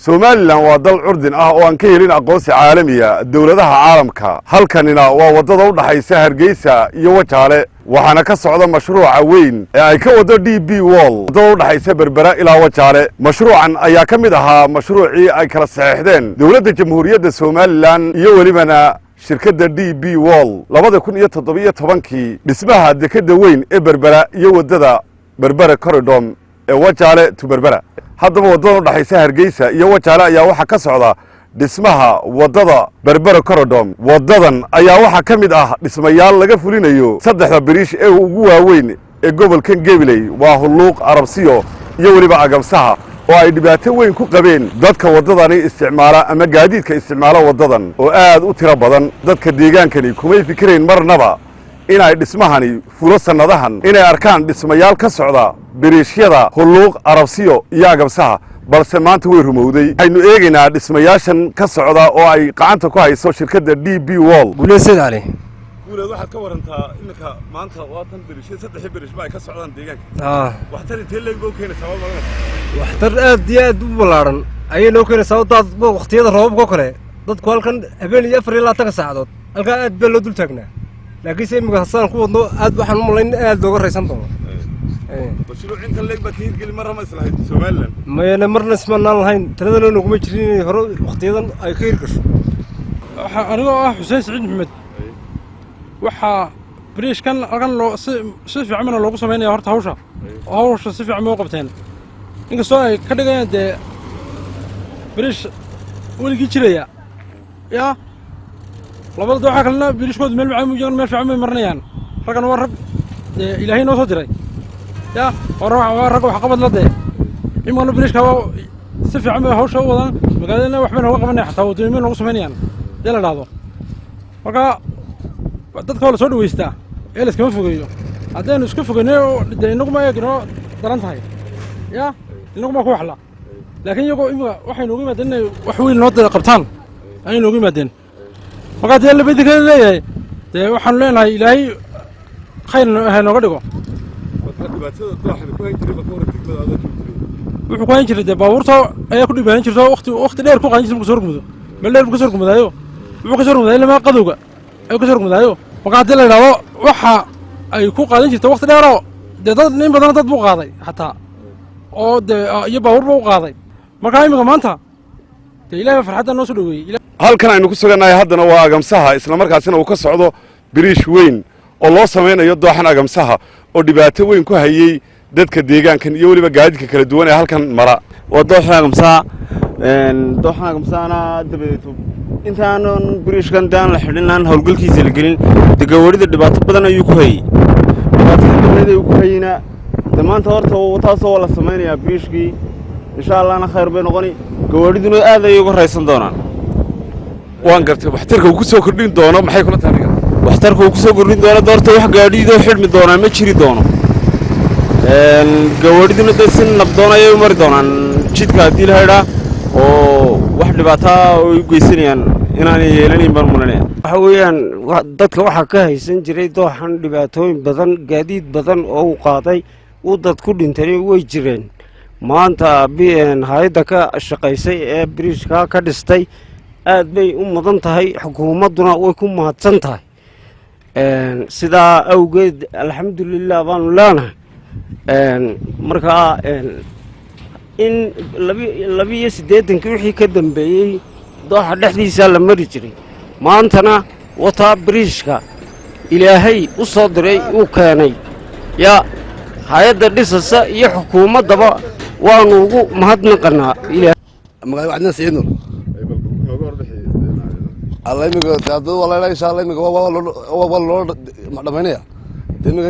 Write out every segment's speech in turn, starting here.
Somaliland waa dal curdin ah oo aan ka helin aqoonsi caalamiya dowladaha caalamka. Halkanina waa waddada u dhaxaysa Hargeysa iyo Wajaale, waxaana ka socda mashruuca weyn ee ay ka waddo DP World waddada u dhaxaysa Berbera ilaa Wajaale. Mashruucan ayaa ka mid ahaa mashruucii ay kala saxeexdeen dowladda Jamhuuriyadda Somaliland iyo welibana shirkadda DP World 2017-kii, dhismaha dekedda weyn ee Berbera iyo waddada Berbera Corridor ee Wajaale to Berbera. Haddaba waddadan udhaxaysa Hargeysa iyo Wajaale ayaa waxaa ka socda dhismaha waddada Berbera Corridor. Waddadan ayaa waxaa ka mid ah dhismayaal laga fulinayo saddexda biriish ee ugu waaweyn ee gobolkan Gebiley, waa Hulluuq, Arabsiyo iyo weliba Agamsaha, oo ay dhibaato weyn ku qabeen dadka waddadani isticmaala ama gaadiidka isticmaala waddadan oo aad u tiro badan. Dadka deegaankani kumay fikirayn marnaba inay dhismahani fulo sannadahan, inay arkaan dhismayaal ka socda biriishyada Hulluuq, Arabsiyo iyo Agamsaha, balse maanta way rumowday. Waxaynu eegaynaa dhismayaashan ka socda oo ay gacanta ku hayso shirkadda DP World. Guuleed Sayd Cali. Guuleed, waxaad ka warantaa iminka maanta waa tan biriishya, saddexii biriishba ay ka socdaan deegaanka. Waxtar intee leeg ba u keenaysaa, waa maganaysa? Waxtar aad iyo aad u ballaaran ayay noo keenaysaa. Daad waqtiyada roobabka oo kale dadku halkan habeen iyo 24-ka saacadood halkaa aad baa loo dul taagnaa, laakiinse imika hasaan ku wadno aad waxaan u malayn in aad looga raysan doono. Mashruuc intan leeg baa ka hirgeli marra ma islahayd Somaliland? Mayana, marna ismanaan lahayn, taladana noguma jirin inay hore waqtiyadan ay ka hirgasho. Waxaa anigoo ah Xuseen Siciid Maxamed. Waxaa biriishkan halkan loo si fiican bana loogu samaynaya. Horta hawsha si fiican bay u qabteen, inkastoo ay ka dhigayaan dee biriish weligii jiraya. Yaa labada dooxa kalena biriishkoodu meel macaan iyagana meel fiican bay marinayaan. Raggan waa rag dee Ilaahay noo soo diray, ya waa rag waxqabad la dee. Iminkana biriishka waa si fiican bay hawsha u wadaan, magaaladana waxbay nooga qabanaya, xataa waddooyin bay noogu samaynayaan dee la dhahdo. Marka dadka waa la soo dhaweystaa ee la iskama fogeeyo. Haddaynu iska fogeynay dee inaguma eeg inoo daran tahay, ya inaguma ku waxla, laakiin iyagoo imika waxay noogu yimaadeen inay wax weyn noo qabtaan ayay noogu yimaadeen. Markaa dee labadii kale leeyahay dee waxaanu leenahay Ilaahay khayr ha nooga dhigo. Dhibaatada dooxani ku hayn jiray ba ka waran degmada adaa joogi jiray? Wuxuu ku hayn jiray dee baabuurta ayaa ku dhibaanan jirto, waqti dheer ku qaadan jirta markuu soo rugmudo, meel dheer buu ka soo rugmudaayo, wuxuu ka soo rugmudayo ilmaa qadowga ayuu ka soo rugmudaayo. Marka haddii la yidhahdo waxa ay ku qaadan jirta waqti dheeroo dee dad in badan dad buu qaaday xataa oo dee iyo baabuur buu u qaaday. Marka imika maanta dee Ilahay baa farxadda noo soo dhaweeyey. Halkan aynu ku sugannahay haddana waa Agamsaha, islamarkaasina uu ka socdo biriish weyn oo loo samaynayo dooxan Agamsaha oo dhibaato weyn ku hayey dadka deegaankan iyo weliba gaadiidka kala duwan ee halkan mara. Waa dooxan Agamsaha. Dooxan Agamsahana dabadeed intaanan biriishkan dee aan la xidhin, aan howlgalkiisa la gelin, dee gawaarida dhibaato badan ayuu ku hayey. Dhibaatada badneed ayuu ku hayeyna de maanta horta taasoo waa la samaynayaa biriishkii, insha Allahna khayr bay noqoni, gawaariduna aad ayay uga raysan doonaan. Waan gartay. Waxtarka uu ku soo kordhin doono maxay kula tahay adiga? Waxtarka uu ku soo kordhin doono doorta wax gaadhiidoo xidhmi doonaa ma jiri doono, gawaadhiduna dee si nabdoon ayay u mari doonaan jidka haddii la haydhaa, oo wax dhibaataa oo ay u geysanayaan inaanay yeelanayn baan mulanaya. Waxa weeyaan dadka waxaa ka haysan jiray dooxan dhibaatooyin badan, gaadiid badan oo uu qaaday, uu dad ku dhintay way jireen. Maanta hay-adda ka shaqaysay ee biriishkaa ka dhistay aad bay u mudan tahay, xukuumadduna way ku mahadsan tahay. Sidaa awgeed alxamdulilah baanu leenahay. Markaa in 82-kii wixii ka dambeeyey dooxa dhexdiisaa la mari jiray, maantana wataa biriishka Ilaahay u soo diray uu keenay. Yaa hay-adda dhisasa iyo xukuumaddaba waanu ugu mahadnaqanaa. Magaalada Cadnaan Saciid Nuur. Alla imika dad waa la insha Allah imika waa loo dhamaynaya. De imika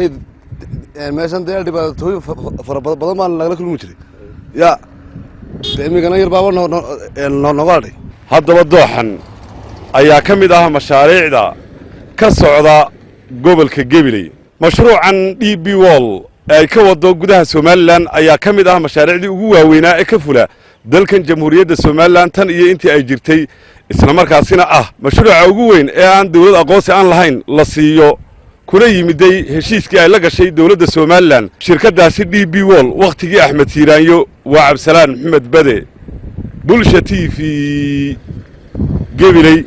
meeshan dee dhibaatooyin fara badan baan nagala kulmi jiray, ya de imikana yar baaba nooga hadhay. Haddaba dooxan ayaa ka mid ah mashaariicda ka socda gobolka Gebiley. Mashruucan DP World ee ay ka wado gudaha Somaliland ayaa ka mid ah mashaariicdii ugu waaweynaa ee ka fula dalkan Jamhuuriyadda Somaliland tan iyo intii ay jirtay, islamarkaasina ah mashruuca ugu weyn ee aan dawlad aqoonsi aan lahayn la siiyo, kuna yimiday heshiiskii ay la gashay dowladda Somaliland shirkaddaasi DP World wakhtigii Axmed Siiraanyo. Waa Cabdisalaan Maxamed Bade. Bulsha TV, Gabiley.